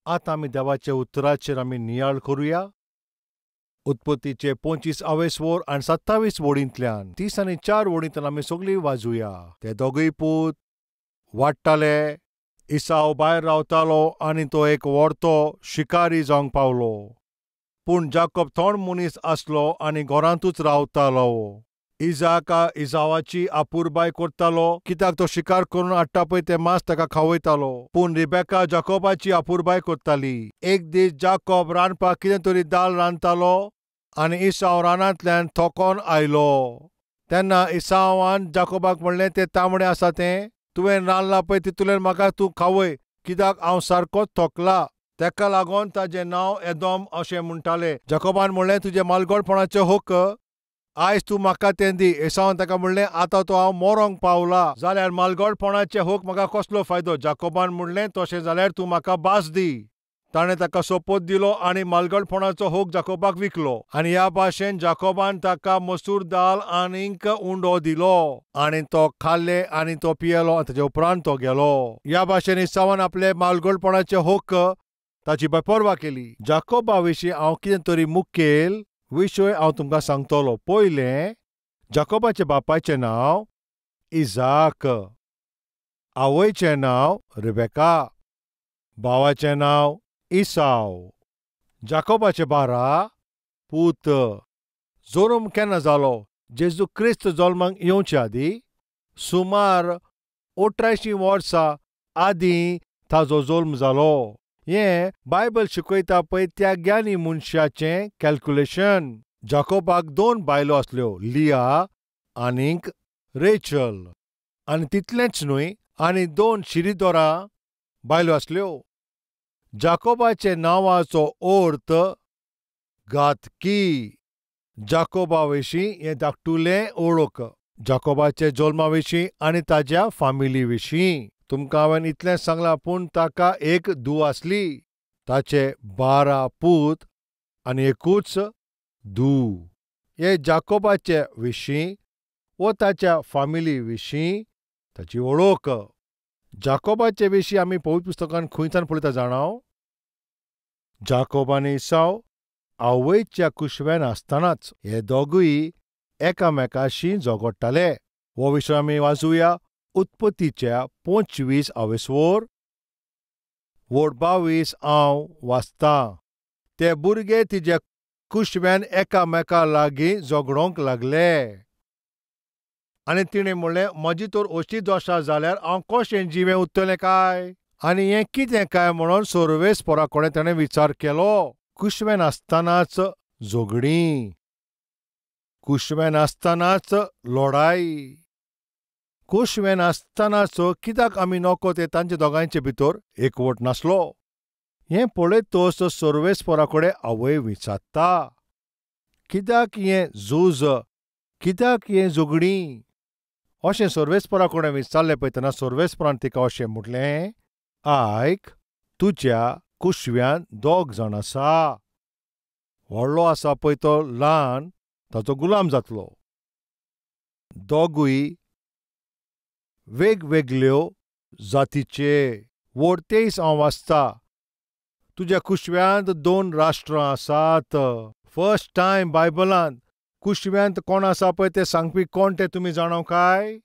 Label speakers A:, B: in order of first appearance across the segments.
A: आतां आमी देवाच्या उतराचेर आमी नियाळ करुया. उत्पत्तीचे 25 आवेस वोर आनी 27 वोडींतल्यान 30 आनी 4 वोडींतल्यान आमी सगळीं वाजूया. ते दोगूय पूत वाडटाले. इसाव भायर रावतालो आनी तो एक व्हरतो शिकारी जावंक पावलो. पूण जाकोब थोंड मनीस आसलो आनी घरांतूच रावतालो. इजाका इजावाची आपुरबाय करतालो, कित्याक तो शिकार करून हाडटा पळय तें मांस ताका खावयतालो. पूण रिबेका जाकोबाची आपुरबाय करताली. एक दीस जाकोब रांदपाक कितें तरी दाल रांदतालो आनी इसाव रानांतल्यान थकोन आयलो. तेन्ना इसावान जाकोबाक म्हणलें, तें तांबडें आसा तें तुवें रांदलां पळय तितूंतल्यान म्हाका तूं खावय, कित्याक हांव सारको थकला. तेका लागून ताजें नांव एदोम अशें म्हणटाले. जाकोबान म्हणलें, तुजें मालगोडपणाचें हक्क आयज तूं म्हाका तें दी. एसावान ताका म्हणलें, आतां तो हांव मरोंक पावला, जाल्यार मालगोडपणाचें हक म्हाका कसलो फायदो? जाकोबान म्हणलें, तशें जाल्यार तूं म्हाका भास दी. ताणें ताका सोपोत दिलो आनी मालगडपणाचो हक जाकोबाक विकलो. आनी ह्या भाशेन जाकोबान ताका मसूर दाल आनीक उंडो दिलो आनी तो खाल्ले आनी तो पियेलो आनी ताचे उपरांत तो गेलो. ह्या भाशेन इसावान आपले मालगडपणाचे हक ताची बेपर्वा केली. जाकोबा विशीं हांव कितें तरी मुखेल विशय हांव तुमकां सांगतलो. पयलें, जाकोबाच्या बापायचें नांव इजाक, आवयचें नांव रिबेका, भावाचें नांव इसाव. जाकोबाचे 12 पूत. जल्म केन्ना जालो? जेजू क्रिस्त जल्माक येवचे आदीं सुमार 88 वर्सां आदीं ताजो जल्म जालो. हें बायबल शिकयता पळय त्या ज्ञानी मनशाचें कॅल्क्युलेशन. जाकोबाक 2 बायलो आसल्यो, लिया आनीक रेचल. आनी तितलेंच न्हय, आनी 2 शिरीदोरां बायलो आसल्यो. जाकोबाचे नांवाचो अर्थ घातकी. जाकोबा विशीं हें धाकटुलें ओळख. जाकोबाचे जल्मा विशीं आनी ताज्या फामिली विशीं तुमकां हांवें इतलें सांगलां. पूण ताका एक धूव आसली. ताचे 12 पूत आनी एकूच धूव. हे जाकोबाचे विशीं वो ताच्या फामिली विशीं ताची वळख. जाकोबाचे विशीं आमी पवित्र पुस्तकान खंयच्यान पळयता जाणाव? जाकोब आनी इसाव आवयच्या कुशव्यान आसतनाच हे दोगूय एकामेकाशी झगडटाले. हो विशय आमी वाचुया उत्पत्तीच्या 25 आवेसवोर वोड 22 हांव वाचतां. ते भुरगे तिज्या कुशव्यान एकामेका लागीं झगडोंक लागले आनी तिणें म्हणलें, म्हजी तर अशी दशा जाल्यार हांव कशें जिवें उरतलें काय? आनी हें कितें काय म्हणून सर्वेस्परा कडेन ताणें विचार केलो. कुशव्यान आसतनाच झगडीं, कुशव्यान आसतनाच लढाई, कुशव्यान आसतनाच कित्याक आमी नको ते तांचे दोगांयचे भितर एकवट नासलो. हें पळयतच सर्वेस्परा कडेन आवय विचारता, कित्याक हें झूज, कित्याक हें झगडीं? अशें सर्वेस्परा कडेन विचारलें पळय तेन्ना सर्वेस्परान तिका अशें म्हटलें, आयक, तुज्या कुशव्यान 2 जाण आसा. व्हडलो आसा पळय तो ल्हान, ताचो गुलाम जातलो. दोगूय वेगवेगळ्यो जातीचे. वोड 23 हांव वाचता, तुज्या कुशव्यांत 2 राष्ट्रां आसात. फर्स्ट टायम बायबलांत कुशव्यांत कोण आसा पळय तें सांगपी कोण तें तुमी जाणाव काय?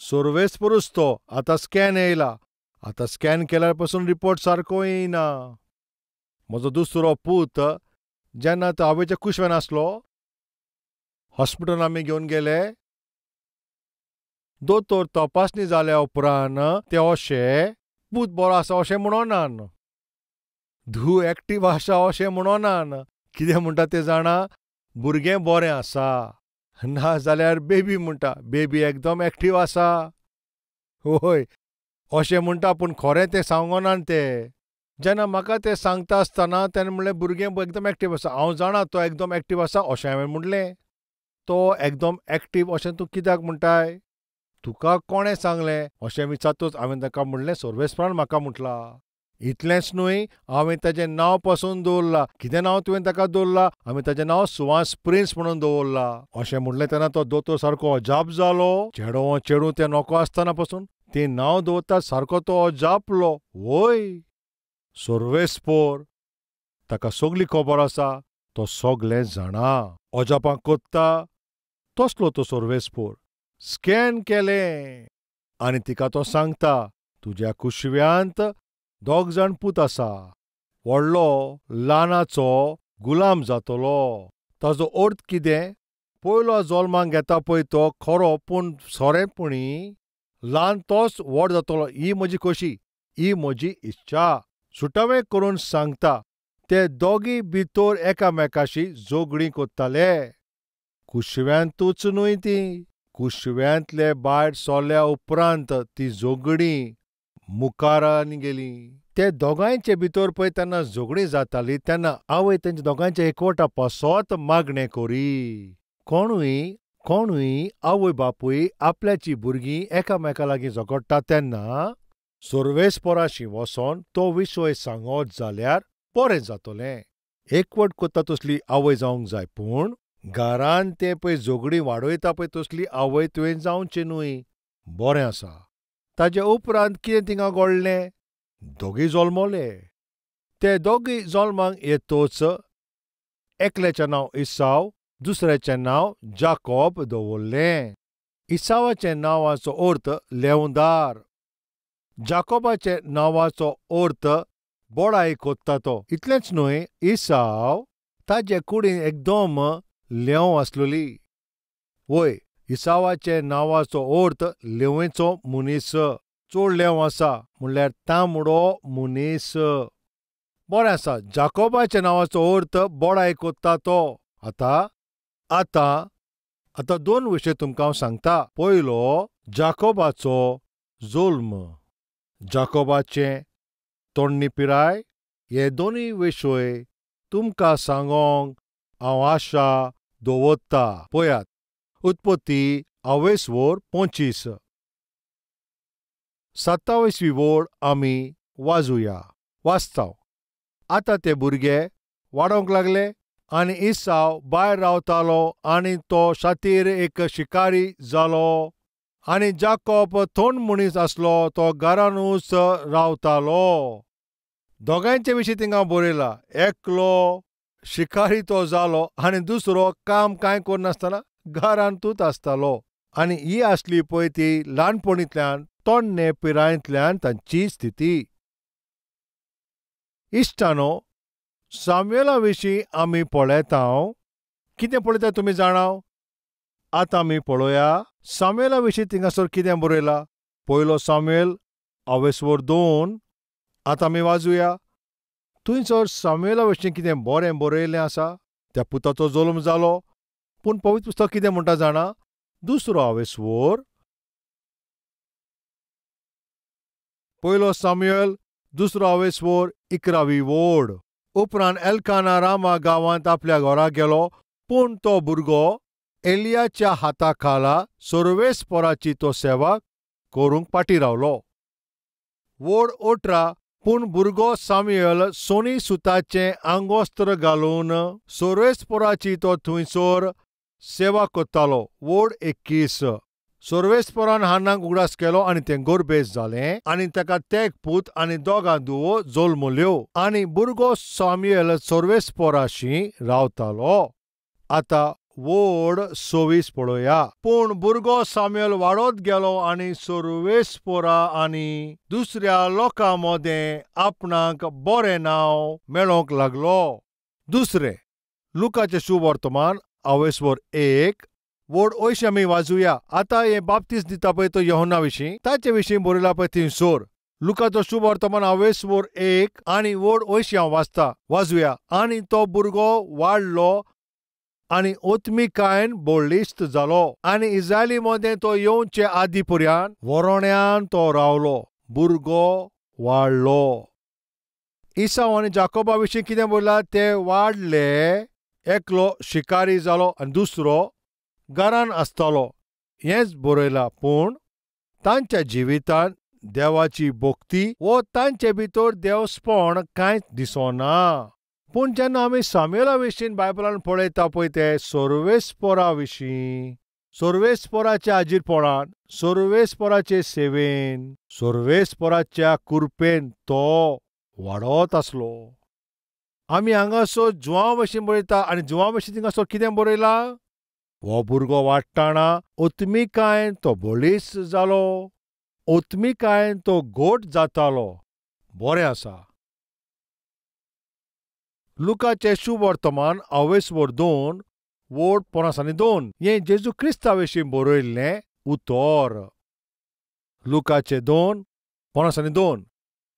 A: सर्वेस्परूच तो. आतां स्कॅन येयला. आतां स्कॅन केल्यार पसून रिपोर्ट सारको येयना. म्हजो दुसरो पूत जेन्ना तो आवयच्या कुशव्यान आसलो, हॉस्पिटल आमी घेवन गेले. दोतोर तपासणी जाल्या उपरांत ते अशें पूत बरो आसा अशें म्हणोनान, धूव एक्टीव आसा अशें म्हणोनान. कितें म्हणटा तें जाणा? भुरगें बरें आसा. ना जाल्यार बेबी म्हणटा, बेबी एकदम एक्टीव आसा. होय अशें म्हणटा, पूण खरें तें सांगोनान ते. जेन्ना म्हाका तें सांगता आसतना तेणें म्हणलें, भुरगें एकदम एक्टीव आसा. हांव जाणा तो एकदम एक्टीव आसा अशें हांवें म्हणलें. तो एकदम एक्टीव अशें तूं कित्याक म्हणटाय? तुका कोणें सांगलें अशें विचारतच हांवें ताका म्हणलें, सर्वेस्परान म्हाका म्हटलां. इतलेंच न्हय, हांवें ताजें नांव पसून दवरलां. कितें नांव तुवें ताका दवरलां? हांवें ताजें नांव सुवास प्रिन्स म्हणून दवरलां अशें म्हणलें. तेन्ना तो दोतोर सारको अजाप जालो. चेडो चेडूं तें नको आसतना पसून तें नांव दवरता सारको तो अजापलो. वय, सोर्वेस्पोर, ताका सगली खबर आसा, तो सगलें जाणा, अजापां कोत्ता तसलो तो सोर्वेस्पोर। स्कॅन केलें आनी तिका तो सांगता, तुज्या कुशव्यांत दोग जाण पूत आसा, व्हडलो ल्हानाचो गुलाम जातलो। ताजो अर्थ कितें? पयलो जल्माक घेता पळय तो खरो, पूण सोरेपणी ल्हान तोच व्हड जातलो। ही म्हजी खोशी, ही म्हजी इच्छा। सुटावें करून सांगता, ते दोगी भितर एकामेकाशी झगडीं कोत्ताले। कुशव्यांतूच न्हय ती, कुशव्यांतले भायर सरल्या उपरांत ती झगडीं मुखारान गेली। ते दोगांयचे भितर पळय तेन्ना झगडीं जाताली, तेन्ना आवय तेंच्या दोगांयच्या एकवटा पासत मागणें करी। कोणूय कोणूय आवय बापूय आपल्याची भुरगीं एकामेका लागीं झगडटा तेन्ना सोर्वेस्पोराशी वचोन तो विशय सांगत जाल्यार बरें जातलें। एकवट कोत्ता तसली आवय जावंक जाय, पूण घरान ते पळय झगडीं वाडयता पळय तसली आवय तुवें जावचें न्हय। बरें आसा। ताजे उपरांत कितें थिंगा घडलें? दोगी जल्मले। ते दोगी जल्माक येतोच एकल्याचें नांव इसाव, दुसऱ्याचें नांव जाकोब दवरलें। इसावाचें नांवाचो अर्थ लेवदार, जाकोबाचे नांवाचो अर्थ बडाय कोत्ता तो। इतलेंच न्हय, इसाव ताजे कुडीन एकदम लेंव आसलोली। वय, इसावाचे नांवाचो अर्थ लेवेचो मनीस, चड लेंव आसा म्हणल्यार तांबडो मनीस। बरें आसा। जाकोबाच्या नांवाचो अर्थ बडाय कोत्ता तो। आतां आतां आतां दोन विशय तुमकां हांव सांगता। पयलो, जाकोबाचो जल्म, जाकोबाचें तोण्णी पिराय। हे दोनूय विशय तुमकां सांगोंक हांव आशा दवरता। पळयात, उत्पत्ती 28 25 27वी वळ आमी वाजुया। वाचता। आतां ते भुरगे वाडोवंक लागले आनी इसाव भायर रावतालो आनी तो शातीर एक शिकारी जालो। आनी जाकोब थंड मनीस आसलो, तो घरानूच रावतालो। दोगांयचे विशीं थिंगा बरयलां, एकलो शिकारी तो जालो आनी दुसरो काम कांय करनासतना घरांतूच आसतालो। आनी ही आसली पळय ती ल्हानपणींतल्यान तोण्णे पिरायेंतल्यान तांची स्थिती। इश्टानो, सामुएला विशीं आमी पळयता। कितें पळयता तुमी जाणाव? आतां आमी पळोवया सामुएला विशीं थिंगासर कितें बरयलां। पयलो सामुएल 28:2। आतां आमी वाजुया। थंयसर सामुएला विशीं कितें बरें बरयल्लें आसा। त्या पुताचो जल्म जालो, पूण पवित्र पुस्तक कितें म्हणटा जाणा? दुसरो 28, पयलो सामुएल दुसरो 28 11वी वोड। उपरांत एल्काना रामा गांवांत आपल्या घरा गेलो, पूण तो भुरगो एलियाच्या हाता खाला सोर्वेस्पोराची तो सेवा करूंक फाटीं रावलो। वोड 18, पूण भुरगो सामुएल सोनी सुताचें आंगवस्त्र घालून सोर्वेस्पोराची तो थंयसर सेवा करतालो। वोड 21, सोर्वेस्पोरान हान्नाक उगडास केलो आनी तें गोरबेज जालें आनी ताका तेग पूत आनी दोगां धुवो जल्मल्यो। आनी भुरगो सामुएल सोर्वेस्पोराशी रावतालो। आतां वोड 26 पळोवया। पूण भुरगो सामुएल वाडत गेलो आनी सोर्वेस्पोरा आनी दुसऱ्या लोकां मदें आपणाक बरें नांव मेळोवंक लागलो। दुसरें, लुकाचें शुभवर्तमान 28:1 वोड 80 आमी वाजुया। आतां हें बाप्तीस दिता पळय तो योहन्ना विशीं, ताचे विशीं बरयला पळय थंयसर। लुकाचो शुभवर्तमान 28:1 आनी वोड 80 हांव वाचता, वाजुया। आनी तो भुरगो वाडलो आनी ओत्मिकायेन बळिश्ट जालो आनी इस्रायली मदें तो येवचे आदी पर्यान वरोण्यान तो रावलो। भुरगो वाडलो। इसाव आनी जाकोबा विशीं कितें बरयलां? ते वाडले, एकलो शिकारी जालो आनी दुसरो घरान आसतालो, हेंच बरयलां। पूण तांच्या जिवितांत देवाची भक्ती वो तांचे भितर देवस्पण कांयच दिसना। पूण जेन्ना आमी सामुएला विशीं बायबलान पळयता पळय ते सोर्वेस्पोरा विशीं, सोर्वेस्पोराच्या आजीरपणान, सोर्वेस्पोराचे सेवेन, सोर्वेस्पोराच्या कुरपेन तो वाडत आसलो. आमी हांगासर जुवांव भशेन बरयता आनी जुवांव भशेन थिंगासर कितें बरयलां? हो भुरगो वाडटाना ओत्मिकायेन तो बळिश्ट जालो, ओत्मिकायेन तो घोट जातालो. बरें आसा. लुकाचें शुभवर्तमान अवेस्वर 2 वोड 52 हें जेजू क्रिस्ता विशीं बरयल्लें उतर. लुकाचें 2:52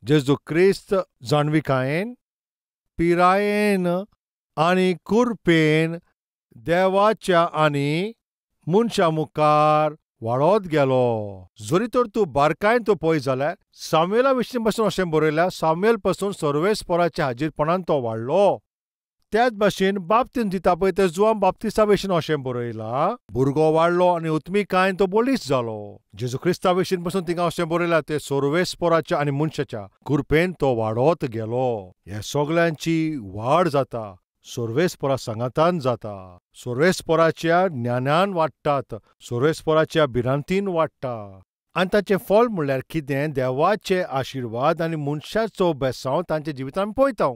A: जेजू क्रिस्त जाणविकायेन, पिरायेन आनी कुरपेन देवाच्या आनी मनशा मुखार वाडत गेलो. जरी तर तूं बारकायेन तूं पळय जाल्यार सामुएला विशीं पसून अशें बरयलां, सामुएल पसून सर्वेस्पराच्या हाजीरपणान तो वाडलो. त्याच भाशेन बाप्तीन दिता पळय ते जुवान बाप्तिस्ता विशीं अशें बरयलां, भुरगो वाडलो आनी उत्मिकायेन तो बळिश्ट जालो. जेजू क्रिस्ता विशीं पसून थिंगा अशें बरयलां, ते सर्वेस्पराच्या आनी मनशाच्या कृपेन तो वाडत गेलो. हे सगळ्यांची वाड जाता सर्वेस्परा सांगातान जाता, सर्वेस्पराच्या ज्ञानान वाडटात, सर्वेस्पराच्या भिरांतीन वाडटा. आनी ताचें फळ म्हणल्यार कितें? देवाचे आशिर्वाद आनी मनशाचो बेसांव तांच्या जिवितान पळयता.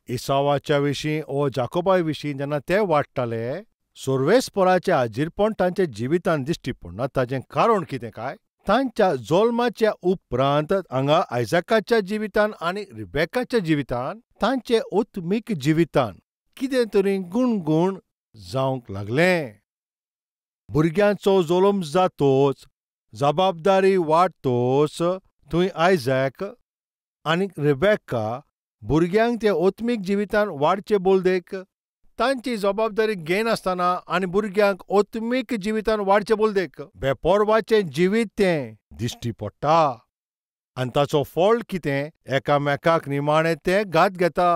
A: इसावाच्या विशीं ओ जाकोबा विशीं जेन्ना ते वाडटाले, सर्वेस्पराचें हाजीरपण तांच्या जिवितान दिश्टी पडना. ताचें कारण कितें काय? तांच्या जल्माच्या उपरांत हांगा आयजाकाच्या जिवितान आनी रिबेकाच्या जिवितान तांचे आत्मीक जिवितान कितें तरी गुणगुण जावंक लागलें. भुरग्यांचो जल्म जातोच, जबाबदारी वाडटोच, थंय आयजॅक आनी रिबेका भुरग्यांक ते आत्मीक जिवितान वाडचे बोलदेक तांची जबाबदारी घेयनासतना आनी भुरग्यांक आत्मीक जिवितान वाडचे बोलदेक बेपोरवाचें जिवीत तें दिश्टी पडटा. आनी ताचो फळ कितें? एकामेकाक निमाणें ते घात घेता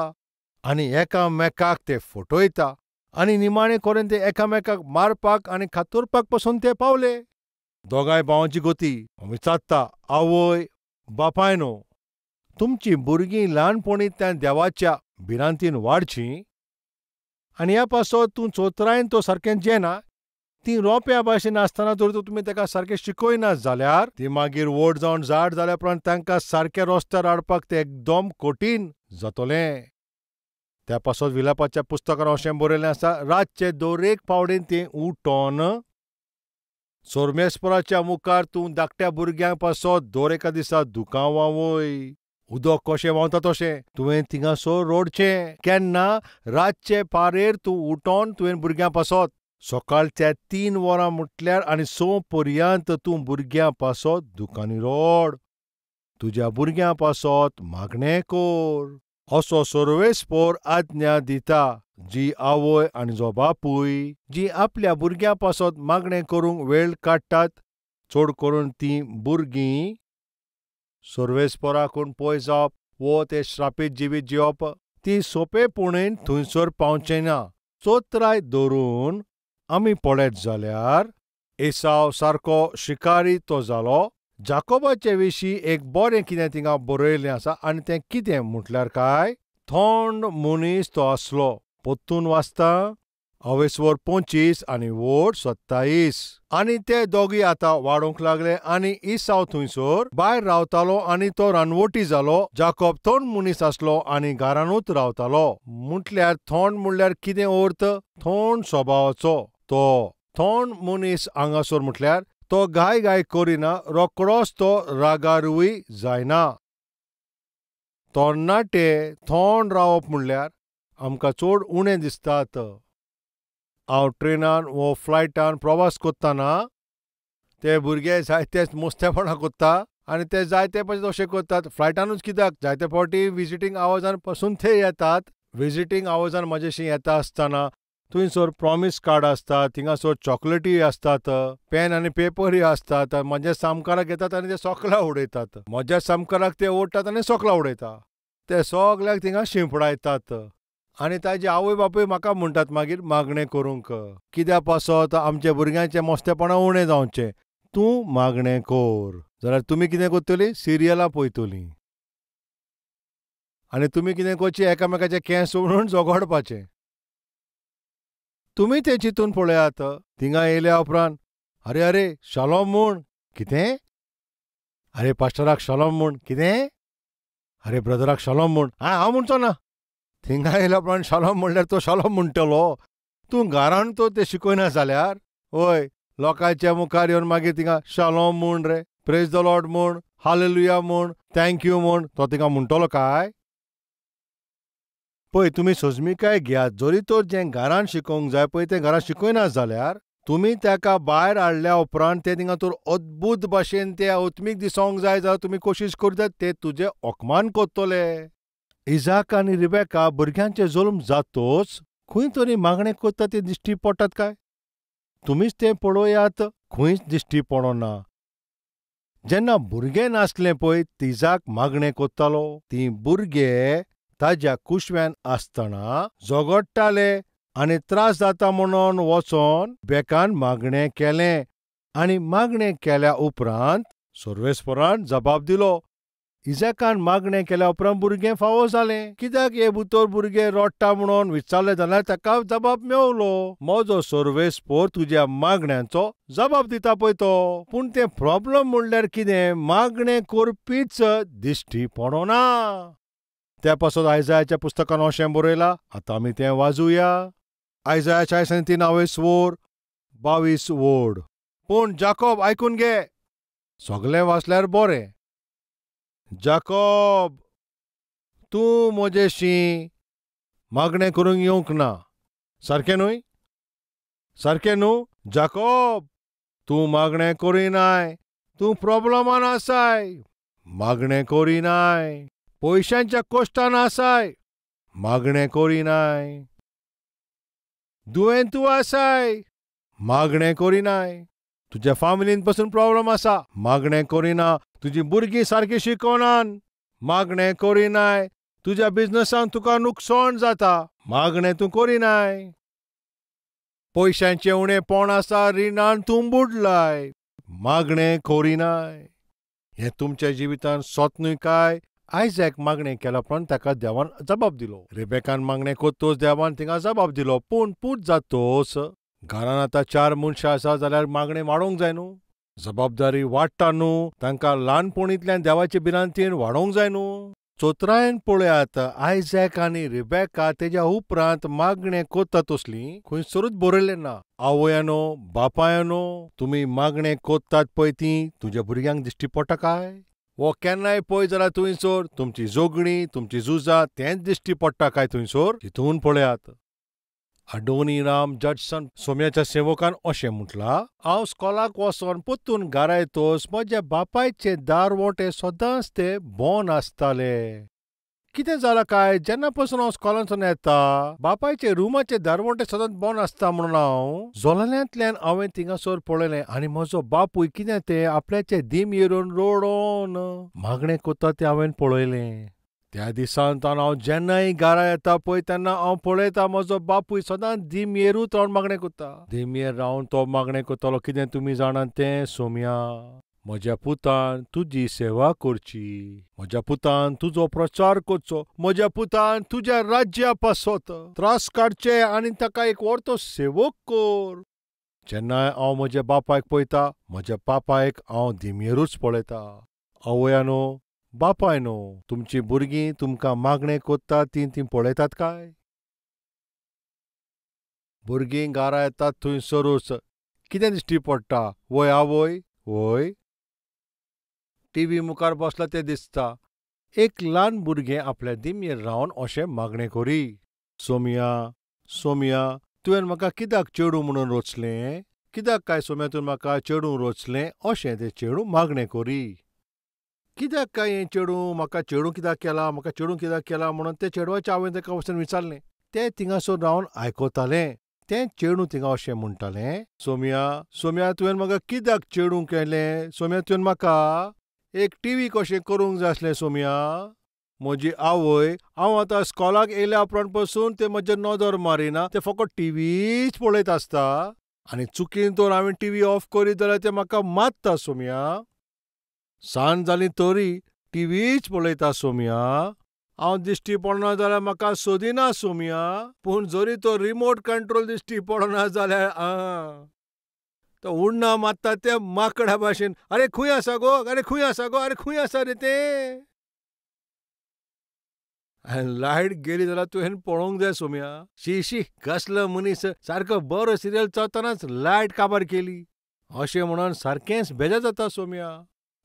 A: आनी एकामेकाक ते फटयता आनी निमाणें करून ते एकामेकाक मारपाक आनी खातोरपाक पसून ते पावले. दोगांय भावांची गती विचारता, आवय बापायनो, तुमचीं भुरगीं ल्हानपणींतल्यान देवाच्या भिरांतीन वाडचीं आनी ह्या पासत तूं चोत्रायन तो सारकें जेना, तीं रोंप्या भाशेन आसतना जर तुमी ताका सारकें शिकयना जाल्यार ती मागीर व्हड जावन झाड जाल्या उपरांत तांकां सारकें रस्त्यार हाडपाक तें एकदम कठीण जातलें. त्या पासत विलापाच्या पुस्तकान अशें बरयल्लें आसा, रातचे दर एक फावटीन तीं उठोन सोरमेस्पराच्या मुखार तूं धाकट्या भुरग्यांक पासत दर एका दिसा दुकां व्हांवय. उदक कशें व्हांवता तशें तुवें थिंगासर रडचें. केन्ना? रातचे पारेर तूं उठोन तुवें भुरग्यां पासत सकाळच्या 3 वरां म्हटल्यार आनी 6 पर्यंत तूं भुरग्यां पासत दुकांनी रड, तुज्या भुरग्यां पासत मागणें कर. असो सर्वेस्पर आज्ञा दिता. जी आवय आनी जो बापूय जी आपल्या भुरग्यां पासत मागणें करूंक वेळ काडटात, चड करून तीं भुरगीं सर्वेस्पराकून पयस जावप वो ते श्रापीत जिवीत जिवप ती सोंपेपणीन थंयसर पावचें ना. चोत्राय धरून आमी पळयत जाल्यार एसाव सारको शिकारी तो जालो. जाकोबाचे विशीं एक बरें कितें थिंगा बरयल्लें आसा आनी तें कितें म्हटल्यार काय थंड मनीस तो आसलो. परतून वाचता अवेस्वर 25 आनी वोड 27. आनी ते दोगी आतां वाडोवंक लागले आनी इसाव थंयसर भायर रावतालो आनी तो रानवटी जालो. जाकोब थंड मनीस आसलो आनी घरानूच रावतालो. म्हटल्यार थंड म्हणल्यार कितें अर्थ? थंड स्वभावाचो तो थंड मनीस हांगासर म्हटल्यार तो घाय घाय करिना, रोकडोच तो रागारूय जायना. तरणाटे थंड रावप म्हणल्यार आमकां चड उणें दिसतात. हांव ट्रेनान वो फ्लायटान प्रवास करतना ते भुरगे जायतेच मस्तेपणां करता आनी ते जायते पसून अशें करतात. फ्लायटानूच कित्याक, जायते फावटी विजिटींग आवाजान पसून ते येतात. विजिटींग आवाजान म्हजेशी येता आसतना थंयसर प्रॉमीस कार्ड आसता, थिंगासर चॉकलेटी आसतात, पेन आनी पेपरूय आसतात. म्हज्या सामकाराक येतात आनी ते सोकलां उडयतात. म्हज्या सामकाराक ते ओडटात आनी सोकलां उडयता. ते सगळ्याक थिंगा शिंपडायतात आनी ताजे आवय बापूय म्हाका म्हणटात मागीर मागणें करूंक, कित्या पासत आमच्या भुरग्यांचें मस्तेपणां उणें जावचें, तूं मागणें कर. जाल्यार तुमी कितें करतलीं? सिरियलां पळयतलीं आनी तुमी कितें करचें? एकामेकाचे केंस म्हणून झगडपाचें. तुमी तें चिंतून पळयात. थिंगा येयल्या उपरांत अरे अरे शालोम म्हूण कितें, अरे पास्टराक शालोम म्हूण कितें, अरे ब्रदराक शालोम म्हूण. हांव म्हणचो ना. थिंगा येयल्या उपरांत शालोम म्हणल्यार तो शालोम म्हणटलो. तूं घरान तो तें शिकयना जाल्यार वय लोकांच्या मुखार येवन मागीर थिंगा शालोम म्हूण रे, प्रेज the Lord म्हूण, हालेलुया म्हूण, thank you म्हूण, तो थिंगा म्हणटलो काय? पळय तुमी सोजमिकाय घेयात. जरी तर जें घरान शिकोवंक जाय पळय तें घरान शिकयना जाल्यार तुमी ताका भायर हाडल्या उपरांत तें थिंगा तर अद्भूत भाशेन ते आत्मीक दिसोंक जाय जाल्यार तुमी कोशिश करतात ते तुजें अपमान करतले. इजाक आनी रिबेका भुरग्यांचे जल्म जातोच खंय तरी मागणें करता ते दिश्टी पडटात काय? तुमीच तें पळोयात, खंयच दिश्टी पडना. जेन्ना भुरगें नासलें पळय तिजाक मागणें करतालो. तीं भुरगे ताज्या कुशव्यान आसतना झगडटाले आनी त्रास जाता म्हणून वचोन बेकान मागणें केलें आनी मागणें केल्या उपरांत सर्वेस्परान जबाब दिलो. इजाकान मागणें केल्या उपरांत भुरगें फावो जालें. कित्याक हे भितर भुरगें रडटा म्हणून विचारलें जाल्यार ताका जबाब मेवलो. म्हजो सर्वेस्पर तुज्या मागण्यांचो जबाब दिता पळय तो. पूण तें प्रॉब्लम म्हणल्यार कितें, मागणें करपीच दिश्टी पडना. त्या पासत आयजायाच्या पुस्तकान अशें बरयलां. आतां आमी तें वाजूया. आयजाया 43 वोर 22 वोड. पूण जाकोब आयकून घे, सगळें वाचल्यार बरें. जाकोब, तूं म्हजेशी मागणें करूंक येवंक ना, सारकें न्हय? सारकें न्हू? जाकोब, तूं मागणें करिनाय, तूं प्रॉब्लमान आसाय, मागणें करिनाय, पयशांच्या कश्टान आसाय, मागणें करिनाय, दुयेंत तूं आसाय, मागणें करिनाय, तुज्या फामिलीन पसून प्रॉब्लम आसा, मागणें करिना, तुजी भुरगीं सारकी शिकोनान, मागणें करिनाय, तुज्या बिजनसान तुका नुकसाण जाता, मागणें तूं करिनाय, पयशांचें उणेपण आसा, रिणान तूं बुडलाय, मागणें करिनाय. हें तुमच्या जिवितान सोत न्हय काय? आयजॅक मागणें केल्या उपरांत ताका देवान जबाब दिलो. रेबेकान मागणें करतोच देवान थिंगा जबाब दिलो. पूण पूत जातोच घरान आतां 4 मनशां आसा जाल्यार मागणें वाडोवंक जाय न्हू, जबाबदारी वाडटा न्हू, तांकां ल्हानपणींतल्यान देवाचे भिरांतीन वाडोवंक जाय न्हू. चोत्रायन पळयात, आयजॅक आनी रिबेका तेज्या उपरांत मागणें करता तसलीं खंयसरूच बरयलें ना. आवयानो बापायनो, तुमी मागणें करतात पळय तीं तुज्या भुरग्यांक दिश्टी पडटा काय? वो केन्नाय पळय जाल्यार थंयसर तुमची झगडीं, तुमची झुजां तेंच दिश्टी पडटा काय थंयसर? तितून पळयात. अडोनी राम जडसन सोम्याच्या सेवकान अशें म्हटलां, हांव स्कॉलाक वचोन परतून घरा येतोच म्हज्या बापायचे दार वोटे सदांच ते बंद आसताले. कितें जालां काय, जेन्ना पसून हांव स्कॉलांतसून येता बापायचे रुमाचे दारवंटे सदांच बंद आसता म्हणून हांव जोलाल्यांतल्यान हांवें थिंगासर पळयलें आनी म्हजो बापूय कितें तें आपल्याचे दीम येरून रडोन मागणें करता तें हांवें पळयलें. त्या दिसान हांव जेन्नाय घरा येता पळय तेन्ना हांव पळयता म्हजो बापूय सदांच दिमयेरूच रावन मागणें करता. दिमयेर रावन तो मागणें करतालो. कितें तुमी जाणात तें? सोम्या, म्हज्या पुतान तुजी सेवा करची, म्हज्या पुतान तुजो प्रचार करचो, म्हज्या पुतान तुज्या राज्या पासत त्रास काडचे आनी ताका एक व्हडलो सेवक कर. जेन्नाय हांव म्हज्या बापायक पळयता, म्हज्या बापायक हांव दिमयेरूच पळयता. आवयानो बापायनो, तुमचीं भुरगीं तुमकां मागणें करता तीं तीं पळयतात काय? भुरगीं घरा येतात थंयसरूच कितें दिश्टी पडटा? वय आवय, वय टीव्ही मुखार बसला तें दिसता. एक ल्हान भुरगें आपल्या दिमयेर रावन अशें मागणें करी, सोम्या सोम्या, तुवें म्हाका कित्याक चेडूं म्हणून रचलें? कित्याक काय सोम्या तुवें म्हाका चेडूं रचलें? अशें तें चेडूं मागणें करी. कित्याक काय हें चेडूं म्हाका चेडूं कित्याक केलां, म्हाका चेडूं कित्याक केलां म्हणून तें चेडवाच्या आवयन ताका वचून विचारलें. तें थिंगासर रावन आयकतालें. तें चेडूं थिंगा अशें म्हणटालें, सोम्या सोम्या, तुवें म्हाका कित्याक चेडूं केलें? सोम्या, तुवें म्हाका एक टीव्ही कशें करूंक जाय आसलें. सोम्या, म्हजी आवय हांव आतां स्कॉलाक येयल्या उपरांत पसून तें म्हजेर नदर मारिना, तें फकत टीव्हीच पळयत आसता आनी चुकीन तर हांवें टीव्ही ऑफ करीत जाल्यार तें म्हाका मारता. सोम्या, सांज जाली तरी टीव्हीच पळयता. सोम्या, हांव दिश्टी पडना जाल्यार म्हाका सोदिना. सोम्या, पूण जरी तो रिमोट कंट्रोल दिश्टी पडना जाल्यार आं तो उण्णा मारता ते माकडा भाशेन, अरे खंय आसा गो, अरे खंय आसा गो, अरे खंय आसा रे तें? आनी लायट गेली जाल्यार तुवें पळोवंक जाय सोम्या. शी शी, कसलो मनीस, सारको बरो सिरियल चलतनाच लायट काबार केली अशें म्हणून सारकेंच बेजार जाता सोम्या.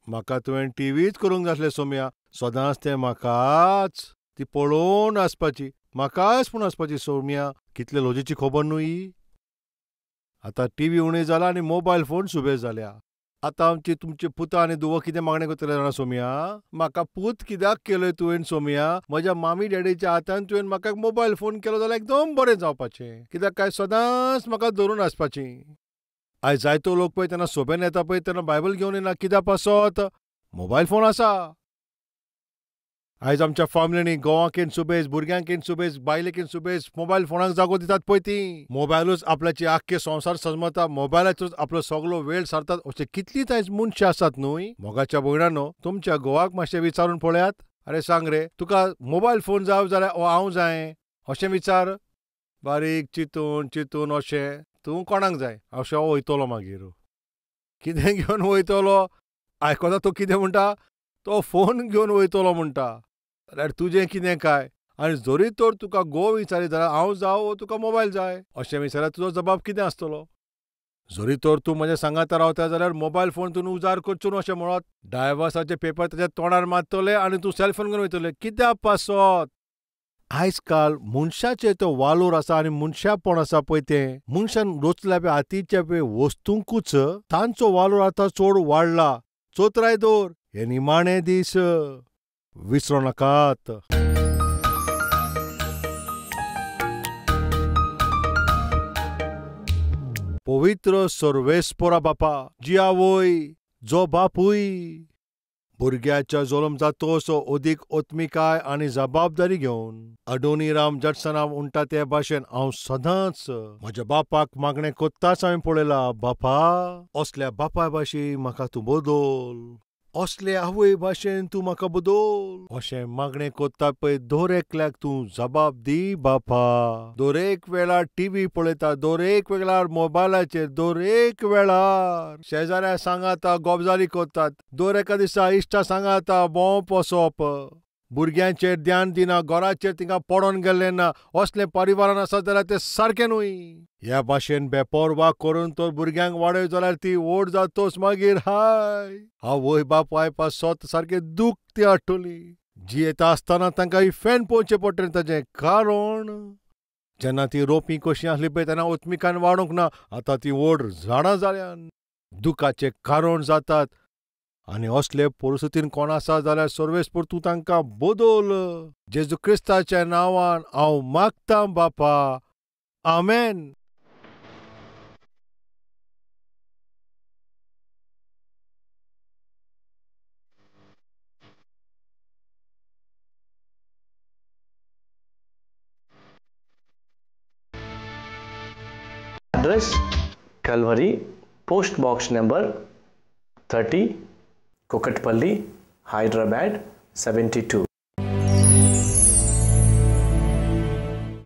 A: म्हाका तुवें टीव्हीच करूंक जाय आसलें सोम्या. सदांच तें म्हाकाच ती पळोवन आसपाची, म्हाकाच पूण आसपाची सोम्या. कितले लजेची खबर न्हू ही. आतां टीव्ही उणी जाला आनी मोबायल फोन सुबेज जाल्या. आतां आमची तुमची पुतां आनी धुवो कितें मागणें करतले जाणा सोम्या? म्हाका पूत कित्याक केलोय तुवें सोम्या? म्हज्या मामी डॅडीच्या हातान तुवें म्हाका मोबायल फोन केलो जाल्यार एकदम बरें जावपाचें. कित्याक काय सदांच म्हाका धरून आसपाची. आयज जायतो लोक पळय तेन्ना सोबेन येता पळय तेन्ना बायबल घेवन येना. कित्याक पासत? मोबायल फोन आसा. आयज आमच्या फामिलींनी गोवाकेन सुबेज, भुरग्यांकेन सुबेज, बायलेकेन सुबेज मोबायल फोनाक जागो दितात पळय तीं. मोबायलूच आपल्याची आख्खे संवसार सजमता, मोबायलाचेरूच आपलो सगलो वेळ सारतात. अशें कितलींच आयज मनशां आसात न्हय. मोगाच्या भयणांनो, तुमच्या घोवाक मातशें विचारून पळयात. अरे सांग रे, तुका मोबायल फोन जाय जाल्यार हांव जाय अशें विचार. बारीक चिंतून चिंतून अशें तूं कोणाक जाय अशें वयतलो. मागीर कितें घेवन वयतलो? आयकता तो कितें म्हणटा? तो फोन घेवन वयतलो म्हणटा. जाल्यार तुजें कितें काय? आनी जरी तर तुका घोव विचारी जाल्यार हांव जावं वो तुका मोबायल जाय अशें विचारल्यार तुजो जबाब कितें आसतलो? जरी तर तूं म्हज्या सांगाता रावता जाल्यार मोबायल फोन तूं उजार करचो न्हू अशें म्हणत डायवर्साचे पेपर ताच्या तोंडार मारतले आनी तूं सेलफोन घेवन वयतले. कित्याक पासत? आयज काल मनशाचे तो वालोर आसा आनी मनशापण आसा पळय तें मनशान रचल्या पळय हातीच्या पळय वस्तुंकूच तांचो वालोर आतां चड वाडला. चोत्राय दवर, हे निमाणे दीस, विसरो नाकात. पवित्र सर्वेस्पोरा बापा, जी आवय जो बापूय भुरग्याच्या जल्म जातोसो अदीक ओत्मिकाय आनी जबाबदारी घेवन अडोनीराम जडसना म्हणटा ते भाशेन हांव सदांच म्हज्या बापाक मागणें कोत्ताच हांवें पळयला. बापा, असल्या बापाय भाशेन म्हाका तूं बदल, असले आवय भाशेन तूं म्हाका बदल अशें मागणें कोत्ता पळय. दर एकल्याक तूं जबाब दी बापा. दर एक वेळार टीव्ही पळयता, दर एक वेळार मोबायलाचेर, दर एक वेळार शेजाऱ्या सांगाता गजाली करतात, दर एका दिसा इश्टा सांगाता भोंवप वसप, भुरग्यांचेर ध्यान दिना, घराचेर तिंगा पडोन गेल्लें ना. असलें परिवारान आसा जाल्यार तें सारकें न्हय. ह्या भाशेन बेपोरवा करून तर भुरग्यांक वाडय जाल्यार ती व्हड जातोच मागीर हाय आवय बापाय पासत सारकें दूख ती हाडटली. जियेता आसतना तांकां फॅन पळोवचें पडटलें. ताचें कारण जेन्ना ती रोपी कशी आसली पळय तेन्ना ओतमिकान वाडूंक ना, आतां ती व्हड झाडां जाल्यान दुखाचें कारण जातात. आनी असले परिस्थितीन कोण आसा जाल्यार सर्वेस्पोर तूं तांकां बदल. जेजू क्रिस्ताच्या नांवान हांव मागतां बापा, आमेन.
B: Address: Calvary, post box number 30, Kukatpally, Hyderabad 72.